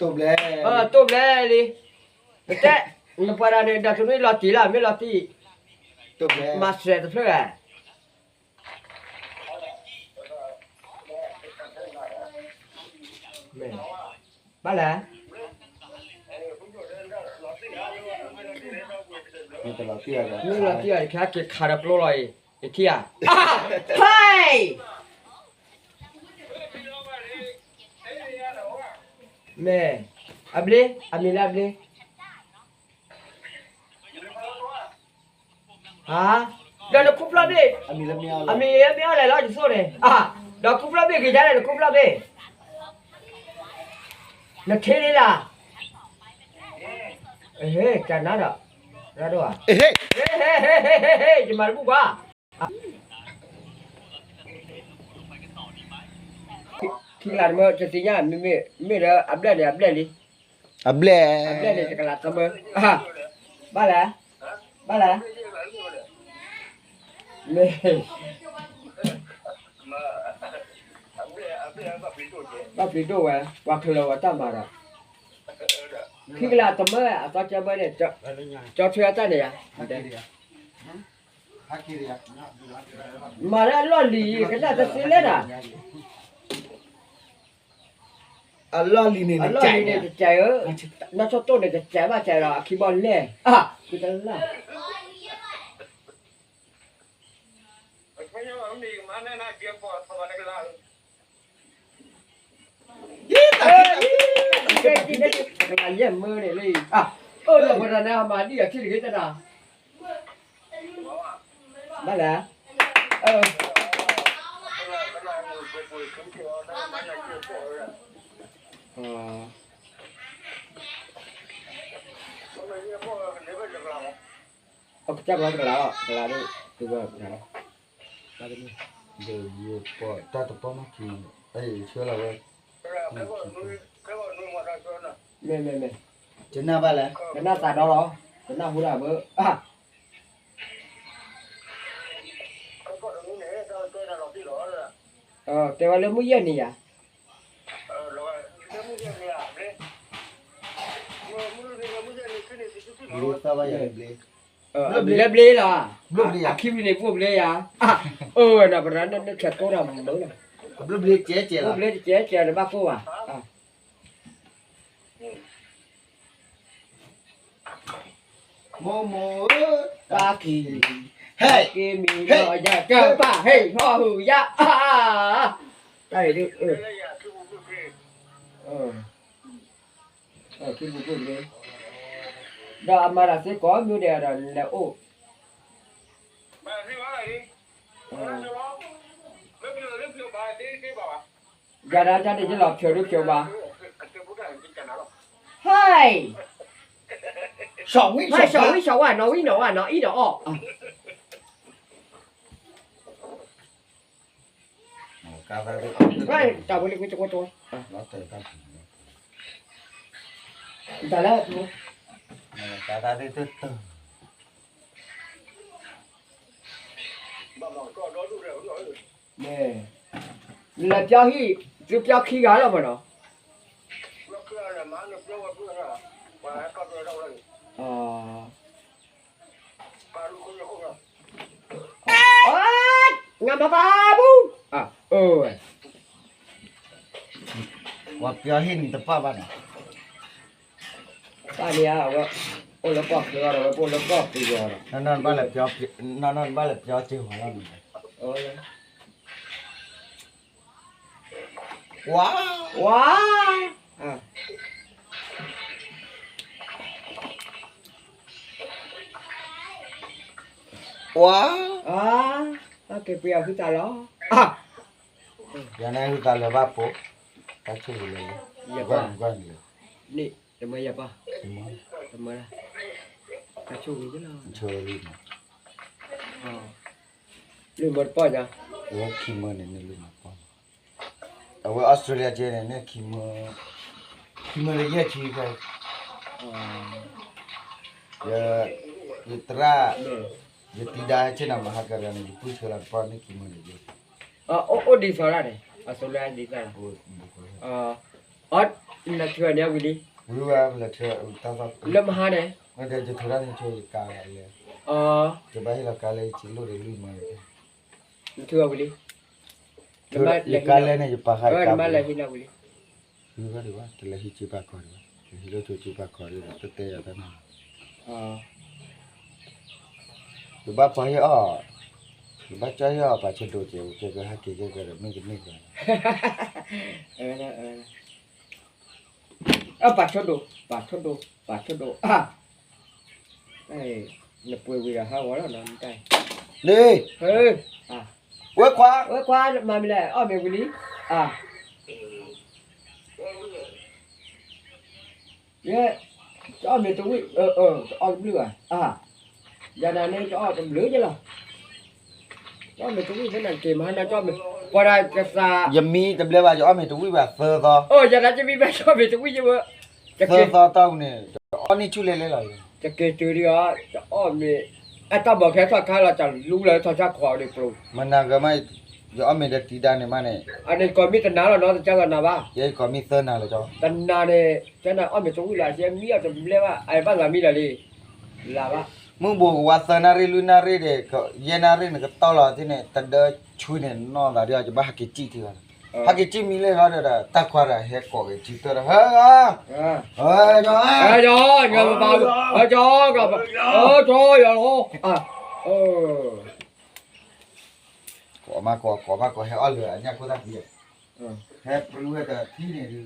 တိၢ်ဘျဲ, တိၢ်ဘျဲလံ, ပတဲ, နပှၤဒၣ်န့ၣ် ဒီးတနွံလီၤတံၢ်လီၤ မ့ၢ်လီၤတံၢ်, တိၢ်ဘျဲ, မၤစဲးတဖျၢၣ်ဧါ, ဘၣ်လဲၣ်, မ့ၢ်လီၤတံၢ်အီၤ ယဖျါက့ၤခးဒီးကျိလီၤအံၤ ယထံၣ်ဧါ, ဟဲ, မ့ၢ်, အဘျ့, အမံၤလၢအဘျ့, ဟါ, ဒီးနခူၣ်ဖျီၣ်ဘ့ၣ်, အမံၤလၢမ့ၢ်အီၣ်လဲၣ်လီၤ ယသိၣ်န့ၣ်, ဒီးခူၣ်ဖျီၣ်ဘ့ၣ်ဂ့ၤဒ်လဲၣ် နခူၣ်ဖျီၣ်ဘ့ၣ်, နထံၣ်လံလၢ်, ဟ့ၣ် ကနၤဒီး, ရၢ်ဒိၣ်ဧါ, ဟ့ၣ် ယမၤတဘူၣ်ဘၣ် ခံကလးတမၢ တသ့ၣ်ညါ မ့မ့ၢ် မ့ၢ်ဒီးအဘျဲၣ်န့ၣ် အဘျဲၣ်လံ, အဘျဲၣ်, အဘျဲၣ်န့ၣ် တကလးတမၢ, ဘၣ်လဲၣ်, ဘၣ်လဲၣ်, မ့ၢ်, ဘၣ်ပျံၤဒိၣ်ဝဲ ပှၤကလၢၤဝဲတၢ်မၤဒီး, ခံကလးတမၢ အသီကဲဘၢန့ၣ်, ကၠီထွဲအတၢ်န့ၣ်ယါ မၤလၢအလီၢ်လံၤ ကနၣ်တသ့လဲၣ်ဒၣ်, အလီၢ်လံၤန့ၣ် တကဲးဧၢ, နီၢ်ဆိတိၢ်န့ၣ် တကဲးဘၣ်ကဲးဒီး အခံဘီလဲၣ်, အါ, ကတလၢ် ကလးယဲၢ်မၢန့ၣ်လံ, အၢ လီၤဝဲဒၣ်န့ၣ် အမၤဒ်အထံၣ်တဂ့ၤတဒၣ်, ဘၣ်လဲၣ်, အၢ အကစၢ်ကလီကလးလီၤ ကလးဒ် တုၤဝဲကလးလီၤ, ဒီးယပီၢ်တၢ်တပီၢ်မးခံ, ဆၢလီၤဝဲ, မ့ၢ်မ့ၢ်မ့ၢ်, ကနၣ်ဘၣ်လဲၣ်, ကနၣ်သးဒီလီၤ, ကနၣ်ဟူဒၣ်ဘၢ, တဲဝဲလၢမုၢ်ယဲၢ်နံၤယၤ လၢဘျ့လီၤ, အခံမံၤန့ၣ် ဘျိၣ်ဘျ့ယၤ, အၢ နပရၤနဆဲးကိးတၢ်မုာ်လီၤ, ဘျိၣ်ဘျ့တကဲးကဲးလီၤ, ဘျိၣ်ဘျ့တကဲးကဲး နဘၣ်ကိၢ်ဘၣ်, မိၢ်မိၢ်ဧၢ, ပၢ်က့ၤ, ဟဲက့ၤမံၤလီၤယၤ ကပၢ်ဟ့ၣ်ဟီၣ်ဟုၣ်ယၤ, တၢ်အံၤဒ်, ခံပူၤဘျ့, ဒီးအမၤတၢ်သ့ကိးမံၤဒဲးဒီးလဲၤအိၣ်, ယၤဒၣ်တၢ်န့ၣ်ယလီၤဖျိးဒုဖျိးဘၣ်, ဟဲ, ဟဲ စီၤဝံစီၤဝါ နီၣ်ဝံနီၣ်ဝါ နီၣ်အံၣ်နီၣ်အီၣ်, တၢ်ဝဲလၢကွ့ကဝဲကဝဲ, တၢ်လၢ, လဲၤပျီဟံၣ်, သုပျီခံဂၤလီၤမးနီၤ, ငါမၤဘၣ်ဘူၣ်, အၢ, ပၢ်န့ၣ်ဧါ, အဝဲအိၣ်လၢကီၢ်ချၢဒီး ဝဲပအိၣ်လၢကီၢ်ပယီၤဒီး, နီၢ်နီၢ်ဘၣ်လဲၤပျီ, နီၢ်နီၢ်ဘၣ်လဲၤပျီစ့ၢ်ကီးလီၤ, ဝါ, ဝါ, ဝါ, က့ၤပှ့ၤအီၤဟုသးလီၤ, ယၤန့ၣ်ဟုသးလၢၤဘၣ်ပိာ်, တၢ်ဆိၣ်ဂ့ၤလၢလၢ, ယပၢ်န့ၣ်, တမၢယပၢ်, တမၢ, တၢ်ဆိၣ်ဂ့ၤလီၤ, ဆိၣ်ဂ့ၤလီၤ, လၢမၢတပီၢ်ညါ, အဝဲခံမၢန့ၣ်န့ၣ်လၢမၢတပီၢ်, အဝဲအီစထြ့လယါကဲန့ၣ်န့ၣ်ခံမၢ, ခံမၢလၢယဲၢ်ဆံ, ယ, ယသရၣ်, ယတံၤဒါဆ့ၣ်နီၤမၤဟါကရၤန့ၣ် ယပုၢ်ဆှၢလီၤတပီၢ်န့ၣ်ခံမၢန့ၣ်, အိၣ်ဒ်သိးဒၣ်န့ၣ် အစိၤလၢဒ်သိးလီၤ, အ နထုးအီၤန့ၣ်ဝံၤလံ, ဝံၤဝဲလၢထုးတၢ်သီၣ်, လၢမဟါန့ၣ်, ယထုးထီၣ်န့ၣ် ယကါလၢ, ယဘၣ်ဟ့ၣ်လီၤကါလၢယစံးလိၣ်ဒီးလွံၢ်မၢန့ၣ်, နထုးအီၤဝံၤလံ, ယကါလဲၣ်န့ၣ် ယပာ်ဃာ်ယကါ, နမ့ၢ်လဲၤဟံးလီၤဝံၤလံ, ဟံးဝဲဒံးဘၣ် တလဲၤဟံးက့ၤပာ်ခီဒံးဘၣ်, ဟံးလိၣ်က့ၤပာ်ခီဒံးဒီး တတဲယၤတၢ်နီၤ ယဘၣ်ပှၤဟ့ၣ်အီၣ်, ယဘၣ်ကၠီဟ့ၣ်အီၣ်ပာ်ဆၢဒိၣ်ကဲး ကဲကဟဲက့ၤကဲကဲဒီး မ့ၢ်တမ့ၢ်ကဲ, အပာ်ဆၢဒိၣ်, ပာ်ဆၢဒိၣ်, ပာ်ဆၢဒိၣ်, အါ, နပှ့ၤဝံၤဒီးဟးဂီၤလီၤနီၤ, န့ၣ်, ဝဲခွါ, ဝဲခွါ မၤမနုၤလဲၣ် အီၣ်မ့ၤဝံၤလံ, အါ ယဲ, ကအီၣ်မ့ၤတဝံၣ်, ကအီၣ်တဘျုးဘၣ်, ယၤဒၣ်န့ၣ် ကအီၣ်တဘျုးကလီၤ, ကအီၣ်မ့ၤတဝံၣ်ဖဲန့ၣ် က့ၤမဟါနၤကအီၣ်မ့ၤ, ပှၤဒၣ်ကသး, ယမံတဘျဲဘၣ် ယအီၣ်မ့ၤတဝံၣ်ဘၣ်သၢသီ, အိ ယၤဒၣ်ကမံဘၣ် ကအီၣ်မ့ၤတဝံၣ်ယဝဲ, သၢသီတီၢ်ပူၤန့ၣ် ကအီၣ်န့ၢ်ဆူၣ်လဲၤလဲၤလီၤ, ယက့ၤတုၤဒံးအီၤ ကအီၣ်မ့ၤ, အတၢ်ဘီၣ်ခဲထီၣ်ခါလီၤ တၢ်လူလၢထီၣ်ဆၣ်ခီးဒံးပျိ, မနၤဂၤမး, ယအီၣ်မ့ၤဒီးတံၤဒါန့ၣ်မးန့ၣ်, အန့ၣ်ကိးမံတနၤလီၤနီၤ တကၢ်လီၤနၤဘၣ်, ယကိးမံသၢနၤလီၤကၠီ, တနၤန့ၣ် ကနၤအီၣ်မ့ၤတဝံၣ်လီၤ ယမံအီၣ်တဘျဲဘၣ် အဘၣ်သးမံလီၤလံ, လၢဘၣ်, မုၢ်ဘိးကဝါသၢနၣ်ရံၣ်လွံၢ်နၣ်ရံၣ်ဒီး ယဲၢ်နၣ်ရံၣ်န့ၣ် ကတီၢ်လီၤသ့ၣ်န့ၣ် တဒၢဆူန့ၣ် နီၢ်သးဒ်အီၤ ယဘၣ်ဟးက့ၤစံၣ်ထံလီၤ, ဟးက့ၤစံၣ်မံလၢဟီဒီး တၢ်ခွါဒီးဟဲကိးက့ၤစံၣ်တၢ်ဒီး ဟဲ, ဟဲ, ကၠီ, ကၠီ, ကၠီ, ယၤလီၤ, ကိးမးကိး ကိးမးကိး ဟဲအီၣ်လၢအညၣ်ခိၣ်သၣ်ဖံ, ဟဲပှၤဝဲတထံၣ်န့ၣ်ဒုး,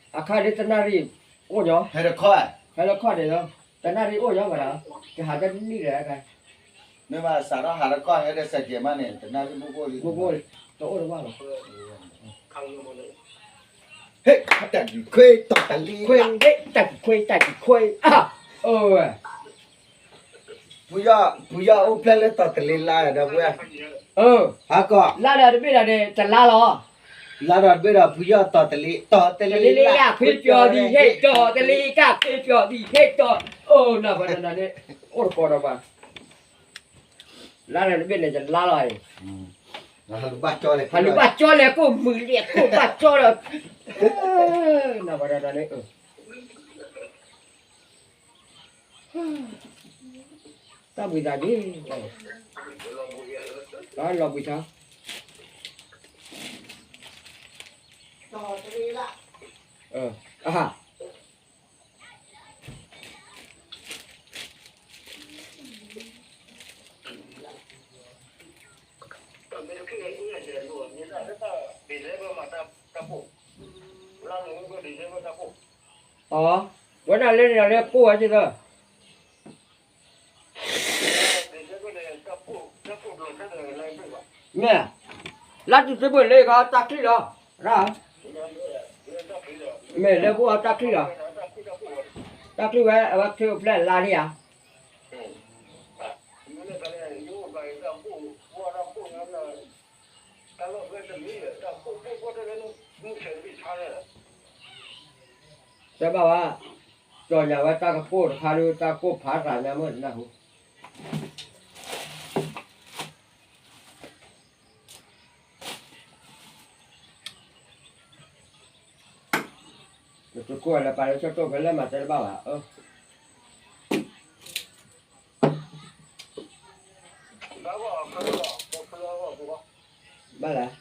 အခါဒ်တနၣ်ရံၣ်အိၣ်ညီ, ဟဲတခီ, ဟဲလၢခီၣ်ဒံးလီၤ, တဟးတနံၣ်ဒီး, မ့ၢ်ဘၣ်စးထီၣ်ဟးတခီၣ်ဟဲဒီးစဲးကဲးမးန့ၣ် တနၣ်ရံၣ်မ့ၢ်အိၣ်လံ, တအိၣ်တဘၣ်လီၤ, ဟ့ၣ်တၢ်တံၤခွ့တီၤတလ့လါ, ဟ့ၣ်တၢ်တံၤခွ့တၢ်တံၤခွ့, အဝဲ ဖုယီၢ်အိၣ်ဖျဲၣ်လၢတီၤတလ့လါဒီးဝဲ, ဟးကီး, လါဒီးတဘ့ၣ်ဒီးန့ၣ် တလါလီၤ, လါဒီးတဘ့ၣ်ဒီး ဖုယီၢ်တီၤတလ့, တီၤတလ့လါ ခွ့ပျီၤဒံး ဟ့ၣ်တီၤတလ့ကၣ် ခွ့ပျီၤဒံး ဟ့ၣ်တီၤ, အိၣ်နၢ်ပှၤနၤန့ၣ်, အိၣ်တကိးဒီးပှၤ, လါဒီးတဘ့ၣ်န့ၣ် တလါလီၤ, ဟးလူၤဘၣ်ကၠီလဲၣ် ကိၣ်မုာ်လံ ကိၣ်ဘၣ်ကၠီဒီး, နၢ်ပှၤနၤန့ၣ် တၢ်ဘှံးသးက့ၤ, လီၤဘှံးထီၣ်, အဟါ, အီ, ဝဲဒၣ်လၢန့ၣ်ဒီးလၢကိၣ်ဝဲက့ၤသၢ မ့ၢ်, လါတုၤသ့ၣ်ဘိလၢကီးတၢ်ချံလီၤ, မ့ၢ်လၢပအိၣ်တၢ်ချံလီၤ, တၢ်ချံဝဲ အဝဲချ့အိၣ်ဖျဲၣ်လါန့ၣ်ဧါ, တဲဘၣ်ဝဲ, ကၠီၤညါဝဲတၢ်ကကိၢ်တခါဒီး တၢ်ကိၢ်ဖးသးညါမ့ၢ်နၢ်ဟူ နတကိၢ်လၢပာ်လၢဆၢတိၢ်ဖဲလဲၣ်မၤတဲတဘၣ်ဘၣ်, ဘၣ်လဲၣ်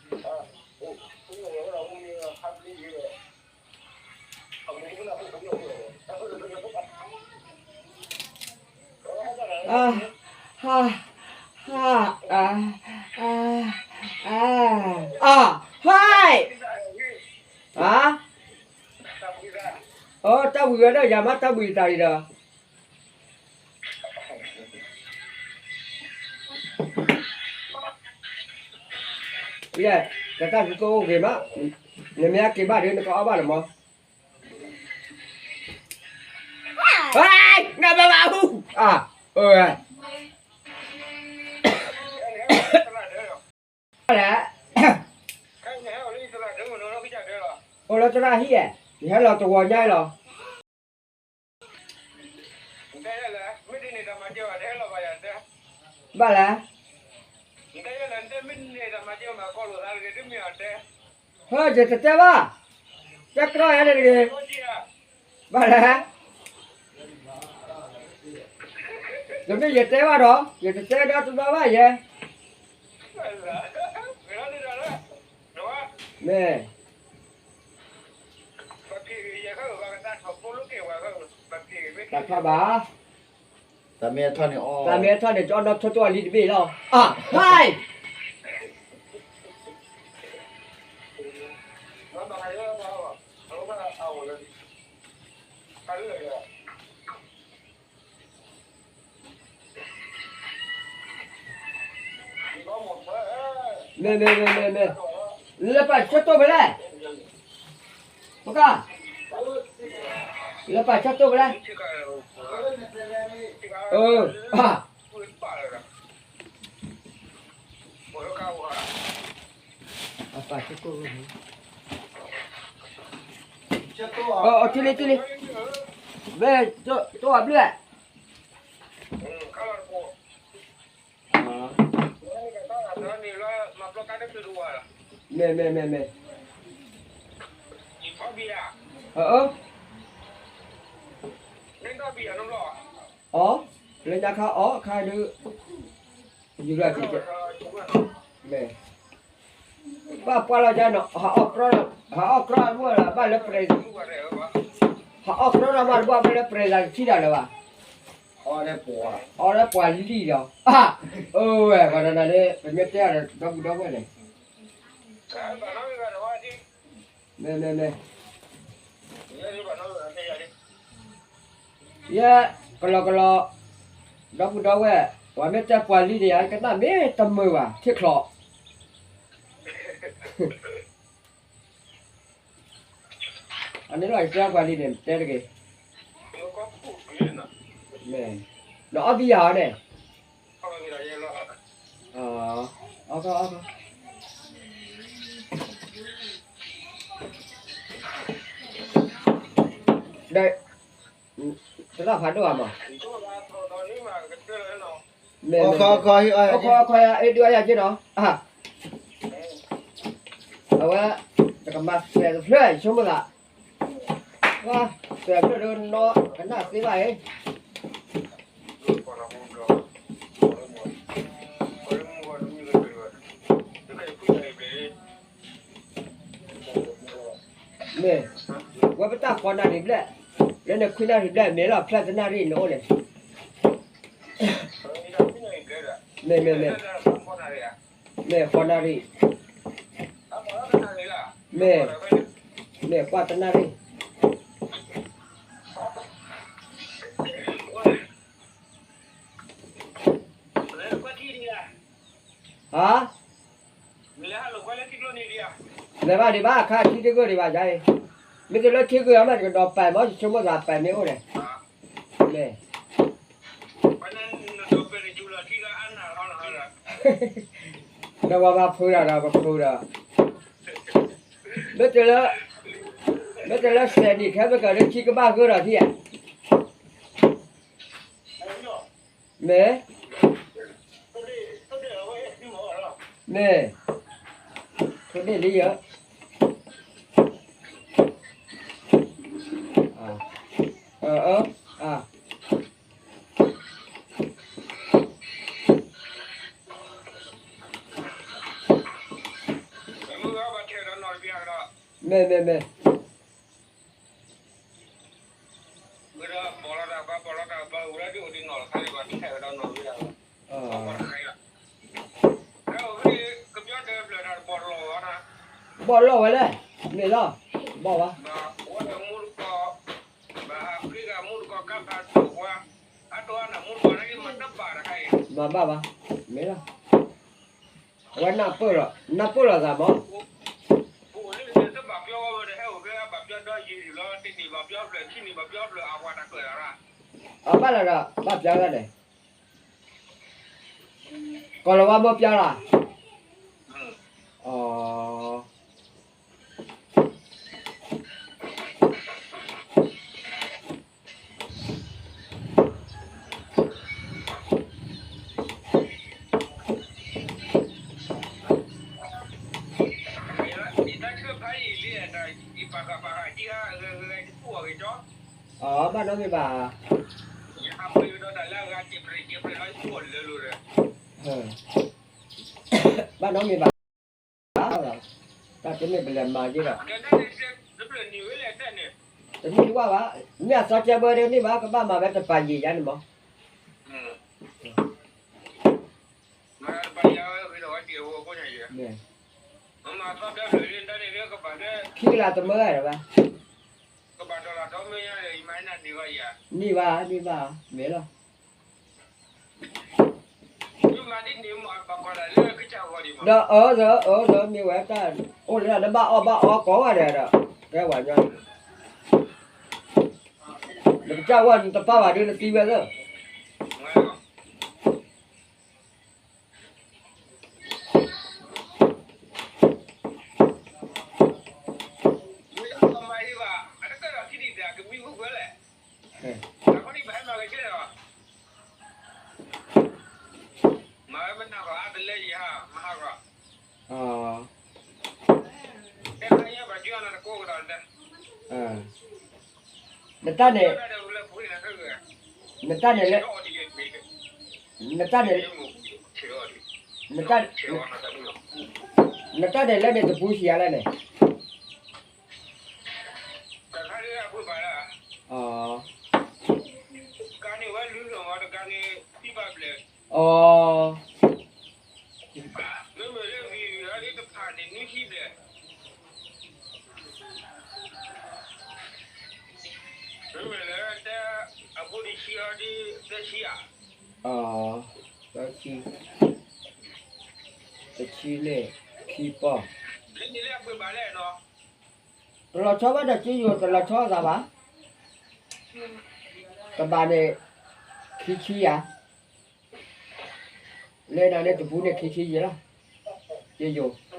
အါ, ဟါ, ဟါ, အါ, အါ, အါ, အါ, ဟါ, အါ, အၢ တၢ်ဝံၤဝဲဒၣ်ယၤမး တၢ်ဝံၤတၢ်အံၤဒီး ယဲ, တၢ်တၢ်ကကိၢ်အိၣ်ဂ့ၤမး, နမ့ၢ်အက့ၤဘၣ်ဒီး နကအီၣ်ဘၣ်လီၤမး. နဘၣ်ဘၣ်ဟူ, အၢ, လဲၣ်, အိၣ်လၢသရၣ်ဟံၣ်, ယဟဲလီၤတဝီညါလီၤ. ဘၣ်လဲၣ်. ဟၢ ယတတဲဘၣ်, တဲကြီယၤန့ၣ်တဂ့ၤ. ဘၣ်လဲၣ်. တမ့ၢ်ယတဲဘၣ်ဒီး ယတတဲဒီးတဘၣ်ဘၣ်ယဲ. မ့ၢ် တၢ်ထီၣ်ဘၣ်, တၢ်မ့ၢ်ထီၣ်န့ၣ် တၢ်မ့ၢ်ထီၣ်န့ၣ် ကၠီနီၣ်ထိၣ်ထိၣ်အလံတဘ့ၣ်လီၤ. အၢ ဟဲ မ့ၢ် မ့ၢ် မ့ၢ် မ့ၢ် လၢပာ်ဆၢတိၢ်ဖဲလဲၣ်, ပက, လၢပာ်ဆၢတိၢ်ဖဲလဲၣ်. အၢ အပာ်ဆၢတိၢ်ဖဲလဲၣ်. အထံလံ ထံလံ, မ့ၢ် တိၢ်အဘျုးဧါ. မ့ၢ် မ့ၢ် မ့ၢ် မ့ၢ်, အၢ, အီ, လၢညါခါအီခါဒုး, ယူၤလၢက, မ့ၢ်, ဘၣ်ပှၤလီၤကါနီၤ, ဟးအီၣ်ကြီ, ဟးအီၣ်ကြီမ့ၢ်လၢဘၣ်လၢပြဲး, ဟးအီၣ်ကြီဒီးမ့ၢ်တဘၣ်ဘၣ်လၢပြဲးသးတထံၣ်တၢ်လၢၤဘၣ်. အီလၢပှၤလံၣ်ဒီး, အၢဝဲ ပှၤတနၤန့ၣ် ပမ့ၢ်တဲအီၤဒီး ဒီပုၢ်ဒီဝဲၢ်န့ၣ်, မ့ၢ် မ့ၢ် မ့ၢ်, ယဲ ကလီကလီ, ဒီပုၢ်ဒီဝဲၢ်, ပှၤမ့ၢ်တဲပှၤလံၣ်န့ၣ် ယကနၣ်မ့ၢ်တမုာ်ဘၣ် ထံၣ်ချီ, အန့ၣ်လီၤ ယတဲပှၤလံၣ်န့ၣ် တဲတဂ့ၤ, မ့ၢ်, နအီၣ်ဘံယၤအီၤန့ၣ်, အီၣ်ခီ အီၣ်ခီ, ဒီး, တရၣ်ဖးဒိၣ်ဧါမး, မ့ၢ်, မ့ၢ်, အီၣ်ခီ အီၣ်ခီ, အီၣ်ခီယၤ အ့ၣ်ဒုးအါယၤက့ၤနီၤ, အဝဲ, တကမၤစဲးတဖျၢၣ် ယဆိကမိၣ်သး, ပှၤ, စဲးဖျၢၣ်ဒုးနီၢ်ကနၣ်သ့ဘၣ်အံၤ မ့ၢ်, ဝဲပတၢ်ဃီနၣ်ရံၣ်ဘျဲၣ်, လၢနခွံနၣ်ရံၣ်ဘျဲၣ် မ့ၢ်လီၤ ဖျၢၣ်တနၣ်ရံၣ်နအိၣ်န့ၣ်, မ့ၢ်, မ့ၢ်, မ့ၢ်, မ့ၢ်ဃီနၣ်ရံၣ်, မ့ၢ်, မ့ၢ်ကွၢ်တနၣ်ရံၣ် ဟါ, လဲၤဘၣ်ဒံးဘၣ် ခါထံတဂၢၢ်ဒံးဘၣ်ယါအံၤ, မ့ၢ်တလၢထံဂၢၢ်အမး ယကဒီးပာ်မး ယဆိကမိၣ်သးပာ်မ့ၢ်အိၣ်န့ၣ်, မ့ၢ်, ဒီးပှၤဘၣ်ဖုးတၢ်ဒီးပဖုးဒီး, မ့ၢ်တလၢ, မ့ၢ်တလၢစဲးနံၣ်ခဲမ့ၢ်ကဒီးထံကဘၣ်ဂၢၢ်ဒီးထံဧါ မ့ၢ်, မ့ၢ်, ထိၣ်ဒ့ၣ်လံယၤ, အၢ, အၢ, အၢ, မ့ၢ်, မ့ၢ်, မ့ၢ် ဘီၣ်လီၢ်ဝဲလဲၣ်, မ့ၢ်လီၤ, ဘီၣ်ဝဲ, မၤဘၣ်ဘၣ်, မ့ၢ်လီၤ, အဝဲနၢ်ပၢၢ်လီၤ, နၢ်ပၢၢ်လီၤသးမး အဘၣ်လၢၤဒီး ဘၣ်ပျါဂၤန့ၣ်, ကီၢ်လီၤဝါမ့ၢ်ပျါလီၤ, အီ အဘၣ်နီတမံၤဘၣ်, ဘၣ်နီတမံၤဘၣ်, တၢ်တမ့ၢ်ပလဲၤမၤက့ၤဒီး, တမ့ၢ်တဝၣ်ဘၣ်, မ့ၢ်အသီကဲဘၢဒ်န့ၣ်ဘၣ် ကဘၣ်မၤဝဲတပာ်ယံာ်ယါန့ၣ်မး, ခံကလးတမၢဒီးဘၣ်, န့ၢ်ဘၣ် န့ၢ်ဘၣ် မ့ၢ်လီၤ, ဒီးအၢသၢ အၢသၢ မ့ၢ်ဝဲတၢ်အိၣ်လၢနဘၣ်အီၣ်ဘၣ်အီကိးဂၤဒဲးဒီး, ကဲဝဲညီ, နကစၢ်ဝဲနတပၢ်ဘၣ်ဒ်နသံဝဲသၢ နတၢ်န့ၣ်, နတၢ်န့ၣ်လၢ, နတၢ်န့ၣ်, နတၢ်န့ၣ်လၢန့ၣ်တပူၤဆံးယါလဲၣ်န့ၣ်, အ, အ, မ့မ့ၢ်လၢအဖိတဆံအီၤဒ်သၢဆံဧါ, အ, သၢဆံ, တဆံန့ၣ်ခံပီၢ်, တလီၤဆီဘၣ်ဒီးက့ယိၤ တလီၤဆီအသးဘၣ်, တဘးန့ၣ် ခံဆံယါ လၢနၤန့ၣ်တပူၤန့ၣ်ခံဆံယဲၢ်လီၤ, ယယိၤ,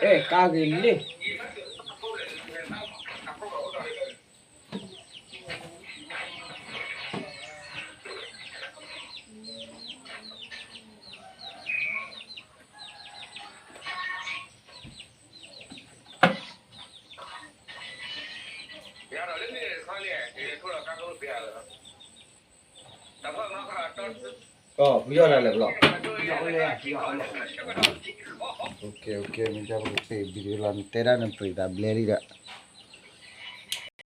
အဲ ကါဂ့ၤလံ. မ့ၢ်ဒ်ပကပ့ၢ် video လီၤ နတဲဒၣ်နပှ့ၤသးဘျဲလံဒီး,